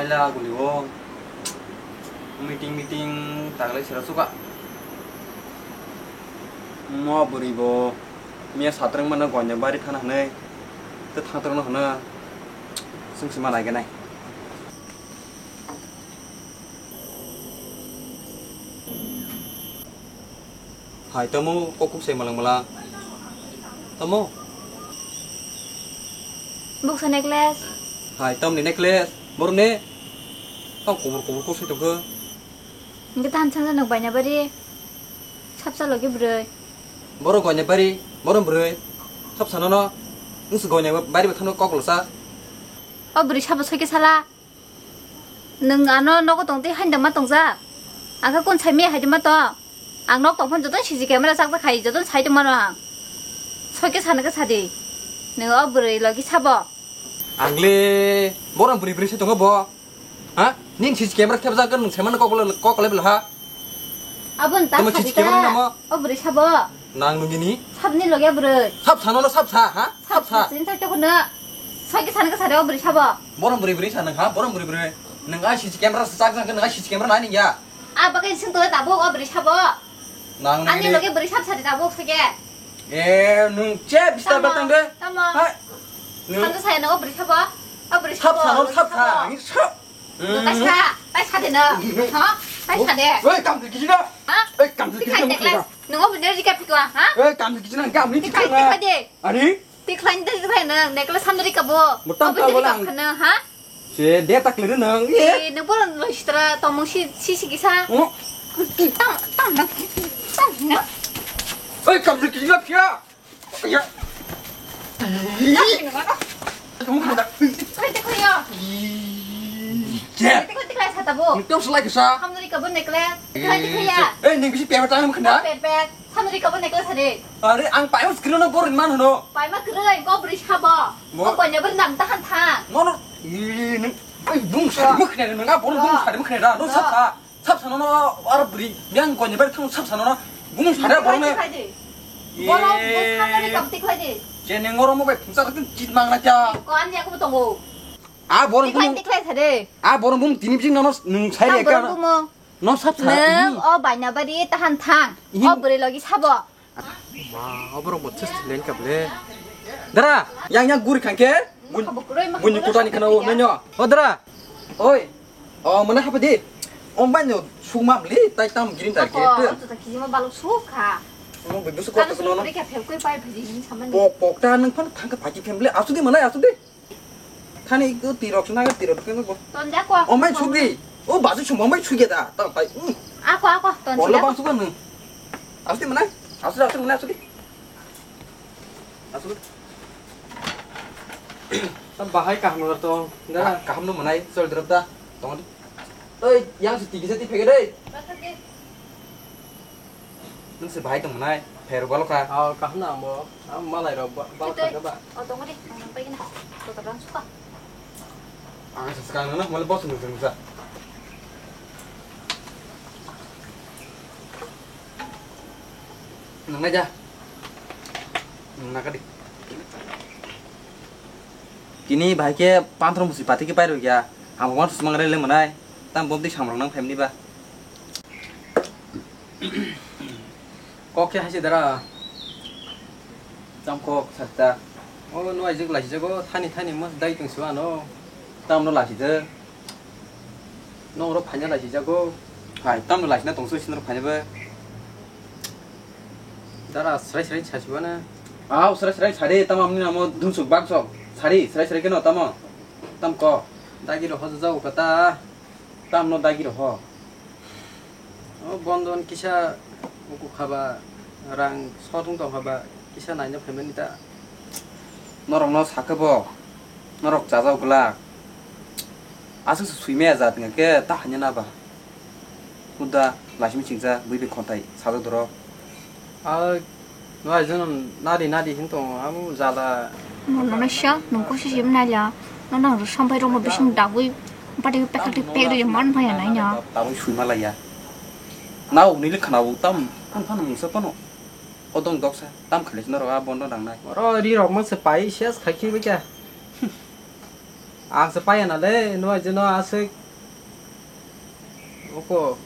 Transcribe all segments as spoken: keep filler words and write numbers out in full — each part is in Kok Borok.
Ela guli o. Meeting, meeting, taglai sera suka. Mo bwrwi bo miya satrang mano gonya bari thana hwnwi. Te thangtrang no hwna. Sung sima nai ganai. Hai, tamo kok kok sai malang malang. Tamo? Buksa necklace. Hai, tamni necklace. Borok ne? Tamo kubur kubur kok sai tongkha. Hingke tamo chang chang nang baina bari. Sapsa logi bwrwi. Borok goina bari, borok bwrwi. Sapsa nono. Nung se goina bari bathano kok losa. O bwrwi sabo soike sala. Nwng ano nogo tong tei haino ma tongjak. Ang khe kun sai mia hai ma tong. Ang nok tong phano joto C C camera chak ta khai joto sai tong mano ang. Soi khe sana khe sadi. Nwng o bwrwi logi sabo. Ang le borok bwrwi bwrwi se tongo bo. Ha? Nini C C camera thepjak nwng sai mano kok le kok le ha. Abon ta Tamo sadi C C camera ta. Namo? O bwrwi sabo. Nang nungini? Sabni logi bwrwi. Sab sano no sab sa ha? Sab sa. Sini thai tokno. Sagi sana khe sari o bwrwi sabo. Borom bwrwi bwrwi sa nang ha? Borom bwrwi bwrwi. Nang a C C camera sa chak chak nang a C C camera nai ning ya. A bagai sing tole tabuk o bwrwi sabo. Nang nang Ani ni. Logi bwrwi sab sari tabuk sage. E nung che bistar Tamo, batang de. Tamo. Ha? Nung. Sando saya no o bwrwi sabo. O bwrwi Sab sabo. Sano sab sa. Ani sab. Kaisa, kaisa de no. Ha? Kaisa de. Oi, kam de gijina. Ha? Oi, kam de gijina. Nungo bini rika piko, ha? Oi, kam de gijina, kam ni tikha, tikha de. Ani? Tikha ni tikha na, necklace samdari ka bo. Mutam ka bolang. Khana, ha? Se de tak le nang. Eh, nang bolang lo sitra, tomong si si si kisa. Tam tam na. Tam na. Oi, kam de gijina pia. Ya. Kau tak kau ya. Cek. Kau tak kau sa tabo. Kau selai kesa. Kamu dari kabun nekle. Kau tak kau ya. Eh, ni bisi pepet tangan kena. Pepet. Kamu dari kabun nekle sare. Are, ang paima screen no borin man hono. Paima kere, kau beri sabo. Kau punya beri nam tahan thang. Ngono. Ih, ni. Eh, bung sari mukne nang, borin bung sari mukne da. No sab sa. Sab sano no ar bri yang ko ni bar thang sab sano no gumung sare borong ne. Borong bus khamani kam tik hoidi. Je ne ngoro mo bai phungsa ka chit mang na cha. Ko an ya ko tongo. A borong gumung. Tik lai thade. A borong gumung tini bijing no nung sai le ka. No sab sa. Neng o baina bari tahan thang. O bri logi sabo. Ma, oborok bo thwis thwilai kha ble. Dara, yang yang guri khangke. Bun-, bunyi kutani khana o nonyo. O dara. Oi. O mana hapa di? Om banyo suma mli tai tam green tar ke. Oto ta kijima balok sukha. Mo bibu su ko to no. Pok pok ta nang phan thangka paki family asu di mana asu di. Thani ko tirok sna ko tirok ko. Tonja ko. O mai sugi. O basu sumba mai sugi da. Ta pai. Ako ako tonja. Ola bang sugi nang. Asti mana? Asti asti mana asti. Asti. Bahai kaham no to. Dara kaham no manai sol drop da. Tong. Oi, yang suti bisa ti pegede. Nung se bahai tong nai, pher balo kha. Oh, kaham na amo. Am malai rok ba, bal kha ba. Oh, tong di, ang nang pai na. To ta bang suka. Ang se skang na, male boss nung se nung sa. Nang na ja. Nang na ka di. Kini bahai ke pantro musi pati ke pai ro ya. Ang wan sumang re le manai. Tam bom di samrang nang family ba. Kok khe haise dara. Cham kok sakta. O no aijak laisi jago thani thani mas dai tong siwa no. Tam no laisi de. No ro phanya laisi jago. Hai tam no laisi na tong so sinro phanya ba. Dara srai srai chasiwa na. Aw srai srai sari tam amni namo dunsuk baksok. Sari srai srai keno tamo. Tam ko. Dagi ro hojo jago kata. Tam no dagi ro ho. O bondon kisa uku khaba rang sotung tong khaba kisa naina phaimani ta. Norok no sakhe bo norok chajak glak. Aswk se sui maya jat hingke ta hanya na ba. Kuda laisimi chingsa bui bai khonthai sajak dorok. Ah, no ai jono nadi nadi hin tongo, amo jala. Mo nono sha, nung kusi sim nai la. Nono ro sampai romo bising dagui, pati pekak ti pek ri man phaya nai nya. Tabui sui malaya. Nao nili khana u tam, pan pan mungsa pano. Odong doksa, tam khali sino ro a bondo nang nai. Ro ri rok mang se pai ses khai khi bikya. Ang se paya na le, no je no asik. Oko.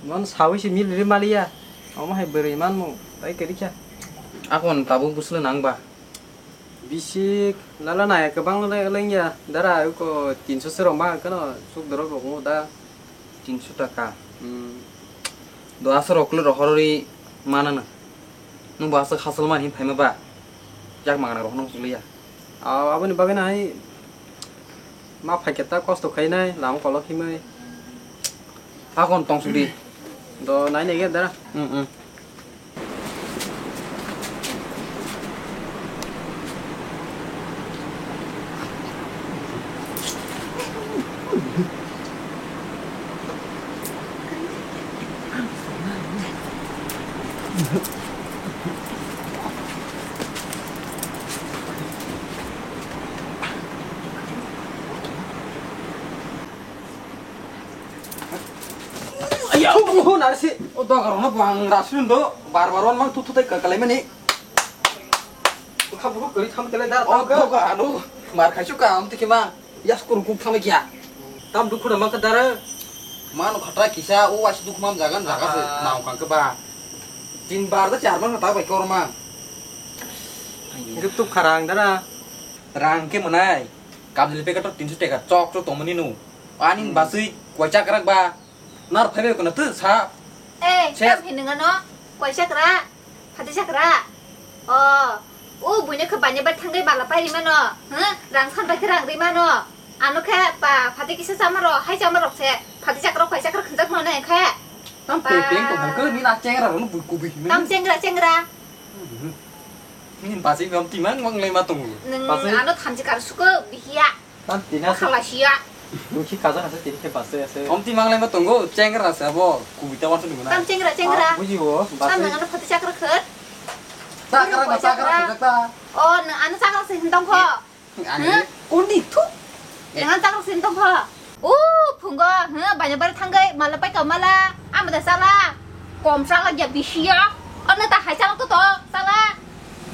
Non sawi se mil ri maliya. Omo hai bwrwi manmu, tai keri kha. Akon tabuk busle nang ba. Bisik, lala naya kwbang le lengya. Dara uko tinso se roma kano suk dorok rok mo da. Tinso taka. Hmm. Do aswk rok le rohorwi manana. Nung bo aswk hasalmani phaima ba. Yak mangna rohorno muchukliya. Aw, aboni bagwi nai ma phaikhe ta kosto khainai, lama kolok himwi. Hakon tongsukdi. Do nai nai ge dara. Hmm, hmm. Ayau, narsi. O dogar ono bang rasun do, bar bar on mang tu tu tai kalai mani. Kha buru kari tham tele dar. O dogar ano mar khai chu kam tiki ma. Yas kur kup tham kya. Tam dukhu da mang ka dar. Mano khatra kisa o was dukhu mam jagan jaga se. Ah. Nau kang ke ba. Tin bar da char man ta bai kor ma. Duk tuk kharang dara. Rang ke manai. Kabjil packet o tinso teka chok chok tongmani no. Ani basui kwai chakrak ba. Nar phaibai kono tu sa. Eh, se- tam hinung ano. Kwai chakra. Phati chakra. O. O buino khe banya bar thangai bala pai rimano. Huh? Rang san bai khe rang rimano. Ano khe pa phati kisa chamaro, hai chamarok se. Phati chakra, kwai chakra khunjak mano khe. Tam pe peng to bangke ni na chengra ro bui kubi. Tam chengra, chengra. Ni basi bam timang mang le ma tongo. Nung ano thamchi kar suko bihiya. Tam tina se. Khala siya. Duki kaza kaza tini ke basi ase. Om timang le ma tongo, chengra se abo, kubita wansu ni mana. Tam chengra, chengra. Ah, buji o, basi. Tam nang ano phati chakra khut. Chakra, chakra, chakra. O, nang ano chakra se hintong kho. Ani. Huh? Kundi thu. Dengan chakra sin tong kho. O phungo, huh, banya bar thangai, mala pai ka mala, amada sala. Kom sala ya bisiya. Ano ta hai sala to to, sala.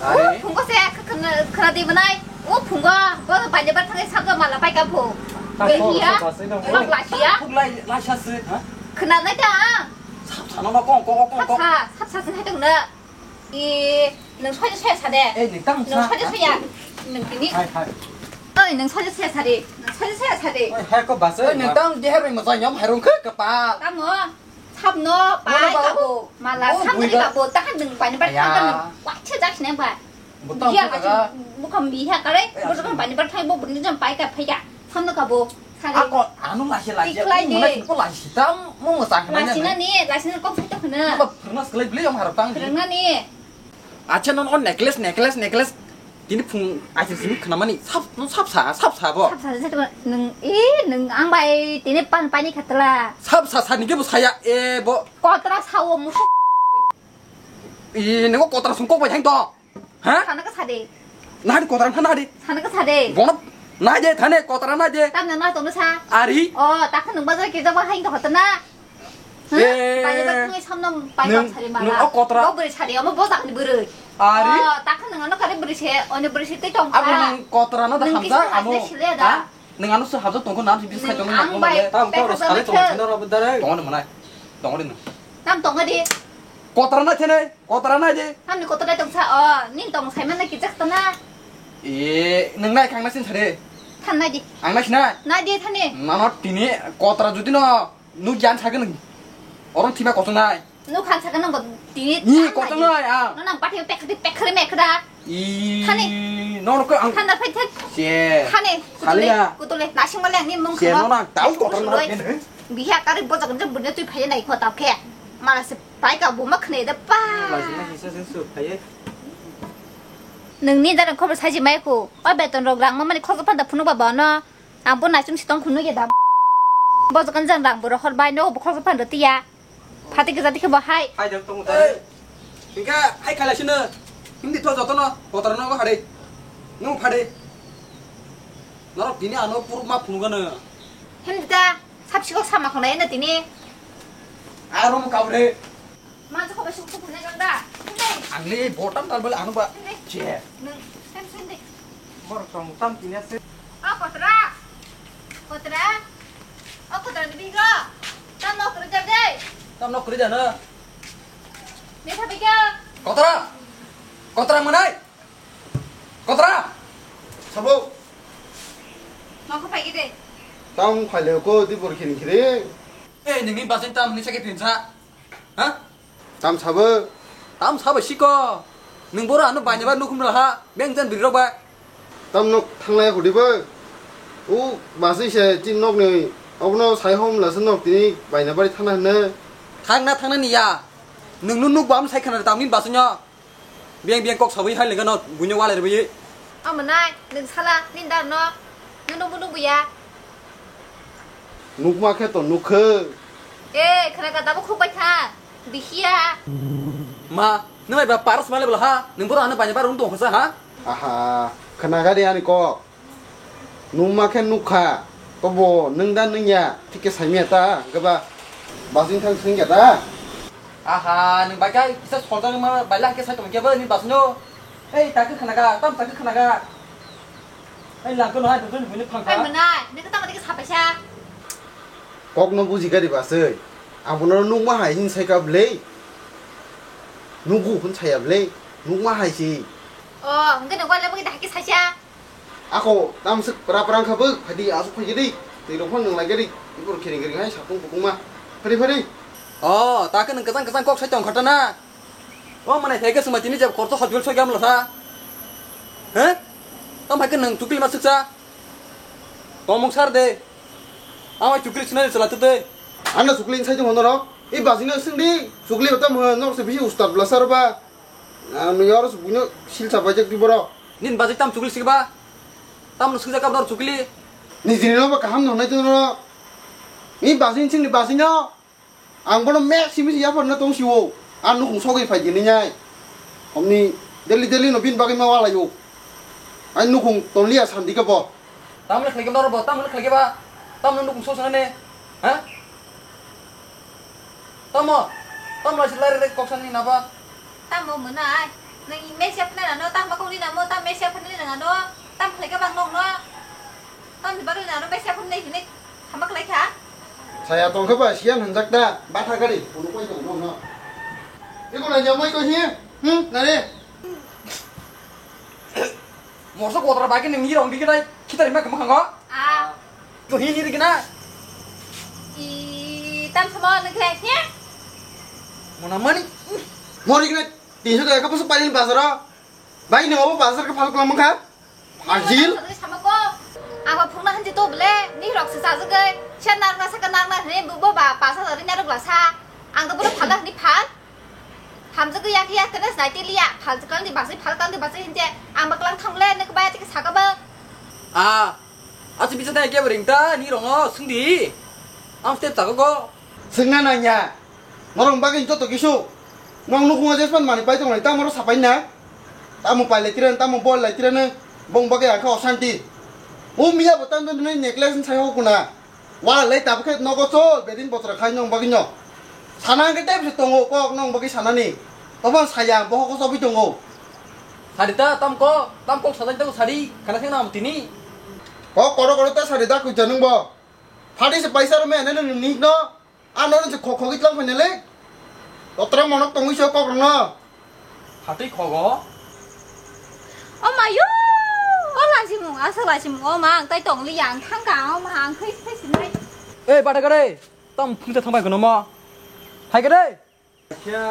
O phungo se khana, khana di manai. O phungo, bo banya bar thangai saka mala pai ka phu. Bisiya. Lok lasiya. Phuk lai, lai sa se, ha? Khana nai ta. Sap sa no kong, kong, kong, kong. Sap sa, sap sa sin hai tong na. E, nung soja soja sa de. Eh, nung tang sa. Nung soja soja. Nung tini. Hai, hai. Oi, nung soja soja sa de. Nung soja soja sa de. Oi, hai ko basa. Oi, nung tang di hai bai masa nyom hai rung khe kapal. Tamo. Thap no, pai ka bo. Mala sam ni ka bo. Tahan nung pai ni bar thang nung. Wah, che jak sini ba. Butang. Iya, buka mi ha kare. Bujang pai ni bar thang bo bun jam pai ka phai ya. Samno kabo. Sari. Ako, anu lasi lasi. Tiklai di. Mula sipo lasi tam, mo mo sa khna. Lasi nani, lasi nani kok sito khna. Ba phirna sklai bli yong harap tang. Phirna ni. Acha non on necklace, necklace, necklace. Tini phung acha simi khna mani sap, no sap sa, sap sa bo. Sap sa, sap sa, nung, i, nung ang bai tini pan pani khatla. Sap sa, sa ni ke bo saya, e bo. Kotra sao musu. I, nungo kotra sung kok bai thang to. Ha? Sana ka sade. Nadi kotra na nadi. Sana ka sade. Bono nadi thane kotra nadi. Tam na na to sa. Ari. O, ta khan nung bazar ke jaba hain ka hotna. Eh. Pai ba ngai samno pai ba sari mala. Nung o kotra. Bo buri sari, amo bo tak ni buri. Ari. O, ta khan nung ano kare buri se, oni buri se tei tong. Abo nung kotra na da hamja amo. Ha? Nung ano se hamja tong ko nam se bis khai tong na ko. Tam ko ro sari tong na ro dare. Tong na manai. Tong na. Tam tong di. Kotra na thene. Kotra nai de. Tamni kotra tong sa o, nin tong sai mana kijak tana. E, nung nai khang na sin sare. Than nai di. Ang nai sinai. Nai di thani. Nano tini kotra judi no, nu gyan sa nung. Orang thima kosong nai. Nu khan sa nung tini. Ni kosong nai, ah. Nang pati pekri pekri mekra. I. Thani. No no ko ang. Than na phai thek. Se. Thani. Kutule, kutule. Nasing male ang ni mung khano. Se no na, tau kotra na. Biha kari bojak nje bunne tui phai nai kho tap khe. Mala se. Pai ka buma khne da pa. Laisina kisa se su phaiye. Nungni dara khobor saji mai khu. O beton rok rang mamani khorok phanda phunuk ba bono. Ang bo naisum sitong khunu ya da. Bo jokan jang rang bo rohor bai no bo khorok phanda tiya. Phati geza dikhe bo hai. Hai jang tong ta. Hingka hai khala sino. Hindi to jotono kotor no hare. Nung phade. Norok tini ano puruk ma phunugano. Hindi ta. Sab sikok sama khonai na tini. Aro mo kabre. Ma joko ba suk suk ne jang da. Ang le botam tal bole ano ba. Che. Nung sem sem de. Bor tong tam tini ase. A kotra. Kotra? O kotra ni bigo? Tam nok kwrwi jak de? Tam nok kwrwi jana? Metha bigo? Kotra? Kotra manai? Kotra? Sabo? Nokho phai de. Tam phai le ko di bor khiring khiring. Eh, nini basin tam ni sake pinsa. Ha? Tam sabo? Tam sabo siko. Nung boro ano bainaba nukhum raha. Beng jan biri rok ba. Tam nok thanglai hudi bo. U basi se tin nok ni. Obono sai hom la se nok tini baina bari thangna hne. Thangna thangna ni ya. Nung nu nuk bam sai khana tam ni basu nyo. Biang biang kok sawi hai lega no. Buino walai rwi. Amo nai, nung sala, nindar no. Nunu bunu buya. Nukma khe to nukhe. Eh, khana ka dabo khuk bai kha. Bihia. Ma, nwng bai ba paras male bla ha. Nwng boro ano banya bar rung tong khasa ha. Aha, khana gari ani kok. Nukma khe nukha. Tobo nwng da nwng ya. Thik khe saimya ta. Gaba basing thang sing ya ta. Aha, nwng bai kai kisa solta ma bai la khe sai tong khe ba ni basno. Ei, ta khe khana ga, tam ta khe khana ga. Ai, langkano hai, tongthok ni buino phang kha. Ai, mwnai, nini tamo tiki sapaisa. Kokno buji gari basai. Abono nukma hai hin sai ka bwlai. Nugu hin saya bwlai. Nukma hai si. O, hwnkhe nukma le bwkhe dahai khe saisa. Ako, tamswk pra prang kha bwk, phadi aswk phai gidi. Twi rok phang nang lai gidi. Ibor khiring khiring hai sapung pukung ma. Phari phari. O, ta khe nwng kwchang kwchang kok sai tong kha ta na. O mwnai thai khe swngbai tini jeb khoroksa hot wheel soi gamla sa. He? Tamo hai khe nwng chukli ma swksa. Tongmung sar de. Amai chukli sinai chwla twi de. Ano chukli sai tong hono rok. I basino swng di. Chukli ba tamo norok se bisi ustad bla sar ba. Ano yor buino silsa bai jak di boro. Nin baji tam chukli sikba. Tam no swkjak kap dor chukli. Nijini no ba kaham no nai tong no. I basino swng di basino. Ang bono mek simi si yapharna tong si o. Ang nukhung sogwi phai gini nyai. Omni daily daily no bini bagwi ma walai o. Ang nukhung tonliya sandi khe bo. Tamoni khlai khe norok bo, tamoni khlai khe ba. Tamoni nukhung sok sanane. Ha? Tamo. Tamo lai si lai re kok sani na ba. Tamo mwnai. Nang mesa phne na no, tamo kong ni na mo, tam mesa phne na no. Tam khlai khe bang nok no. Tamni bagwi nang besa phone nai hinwi hama khlai kha. Saya tong khe ba siyan hwnjak da, batha gari, phone koi tong no. Eko na jamai ko hi? Hmm, nare. Morso kotra bagi nang ni rong dikhe dai, khitar ma kama khango. Ah. To hi ni dikhe na. I tam samo nang khlai hi? Mona mani. Mori kena, tinso ka ka pasu paling bazar. Bai nang obo bazar ka phal klamang kha. Ajil? Sama ko. Abo phungna hanji to bole, ni rok se sajagoi. Sia narna saka narna hne bo ba pasa dari narok la sa. Ang to bole phala hni phal. Hamjagoi yak yak kene snai te liya. Phal kal di basi phal kal di basi hinje. Ang baklang thangle ne kebaya tik saka ba. Ah. Achi bisa tanya kya bering ta ni rong no sungdi. Am step saka ko. Sungna nanya. Norok bagwi joto kisu. Nong nukhungo jespan manwi pai tongnai, tamo ro sapai na. Tamo pai lai tirani, tamo bol lai tirani. Bong bagwi ang khe osanti. O miya bo tando nini necklace ni sai hokuna. Wala lai tabuk khe nogo chol, bedin bochora khai nong bagwi no. Sana hwnkhe tei bwswk tongo kok nong bagwi sanani. Tobo ang saya, bohok o chobwi tongo. Sadi ta, tam kok, tam kok sajak tongo sadi, khana thengna am tini. Kok koro koro ta sadi da kuita nung bo. Phadi se paisa rw maya nai nini nik no. Ano nung se khok khogwi tlang phainai le. Totra monok tongwi se kok rwno. Phatwi khogo. O mayu, o laisimung, asa laisimung, o ma ang tai tong liya, ang thang ka, o ma ang khai khai sinai. Ei, bata gare, tam phungsa thangbai kono mo. Hai gare. Kya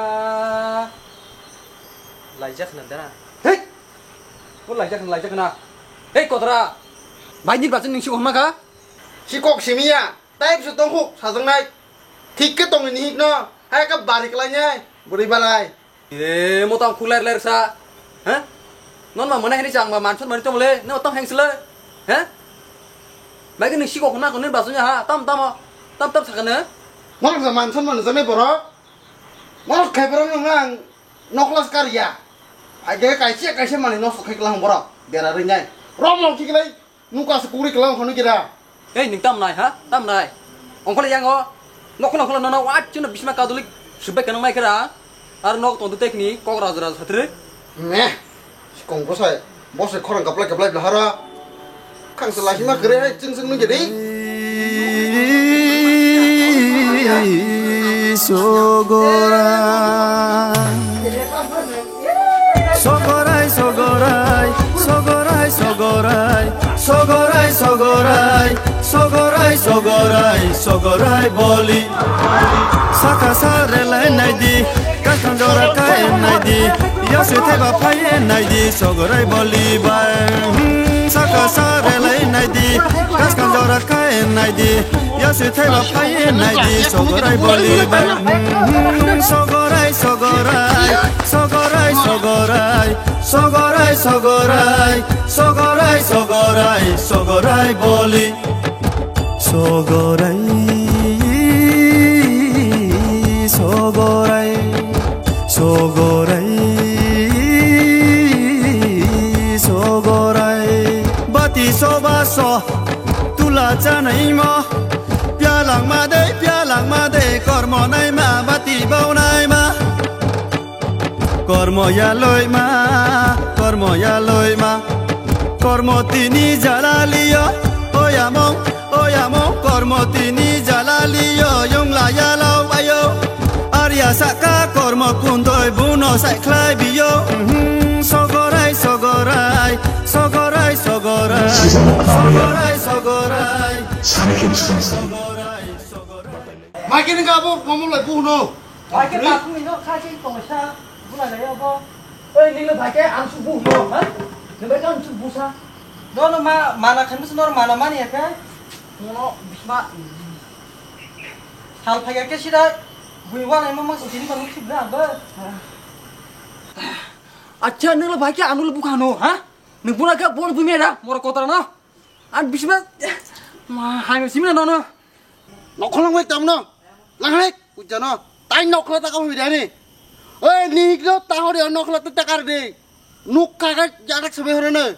laijak na dara. Hei. O laijak na, laijak na. Hei, kotra. Bai ni bachin ning si homa ka? Si kok simiya. Type se tongkhu sajaknai. Thik khe tongni hik no. Hai ka bari klainai. Buri balai. E, mo tang khulai ler sa. Ha? Non ma mane hini chang ma manson mani tong le. No tang heng sile. Ha? Bai ni si kok na ko ni basu nya ha. Tam tam. Tam tam sakane. Mo sa manson mani jane boro. Mo khai boro nang noklas kar ya. Age kaise kaise mani nosto khai klang boro. Bera rinai. Romol kiklai. Nuka se kuri klang khonu kira. Ei, ning tam nai ha? Tam nai. Ongkhole yang o. Nokhola nokhola nono wa chino bisma kadulik subek kanang mai kira. Ar nok tong tekni kok raj raj hatre. Meh. Sikong bosai. Bosai khorang kaplai kaplai blahara. Khang se lahima kere hai ching ching nung jadi. Sogorai, sogorai, sogorai, sogorai, sogorai, sogorai, sogorai, sogorai, sogorai, sogorai boli. Saka sa relai naidi, kaskan jora kai naidi, yasi theba phai naidi, sogorai boli bai. Hmm, saka sa relai naidi, kaskan jora kai naidi, yasi theba phai naidi, sogorai boli bai. Hmm, sogorai, sogorai, sogorai, sogorai, sogorai, sogorai, sogorai, sogorai, sogorai boli. Sogorai, sogorai, sogorai, sogorai. Bati soba so tula chanai mo. Pialang ma de, pialang ma de, kormo nai ma, bati bau nai ma. Kormo ya loi ma, kormo ya loi ma. Kormo tini jala liyo, oyamong, oyamong, kormo tini jala liyo, yongla ya lau ayo. Arya saka kormo kundoi buno sai khlai biyo. Mhm, sogorai, sogorai, sogorai, sogorai, sogorai, sogorai. Makini ka bo, momo lai buno. Bhai khe takhuk ni no kha se tongsa bula jai obo. Oi, nilo bhai khe ang su bu no, ha? Ni bhai khe ang su bu sa. No, no, ma, mana khe musu no mana mani ya khe. No, bisma. Hal phai ya khe sida. Bui wa nai ma ma sini ba nuk sibra ba. Acha, nilo bhai khe ang lo bu kha no, ha? Ni bula khe bol bu me da, moro kotra no. Ang bisma. Ma, hai me simi no no. Nokholong bai tamno. Langhai, kujano. Tai nokhla ta kami dani. Oi, ni do ta hori nokhla ta takar de. Nuk kaga jarak sabai hore ne.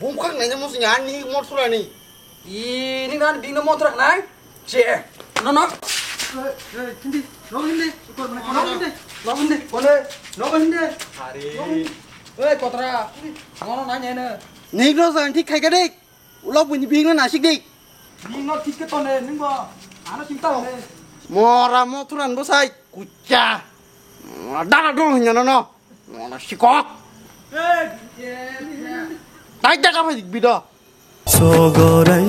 Bumkhak nanya musi ya ni mor surani. I, ni nan bing no motor nai. Che. No, no. Hindi, no hindi. Sukor mana? No hindi. No hindi. Kone? No hindi. Hari. Oi, kotra. Ngono nanya ne. Ni do san thik khai ka de. Ulo buini bing no nasik di. Bing no thik ke tone, nung bo. Ano chim ta ne. Mora moturan bo sai kucha. Mora dara dong hinya no no. Mora sikok. Hey, yeah, yeah. Tai ta ka phai bido. Sogorai,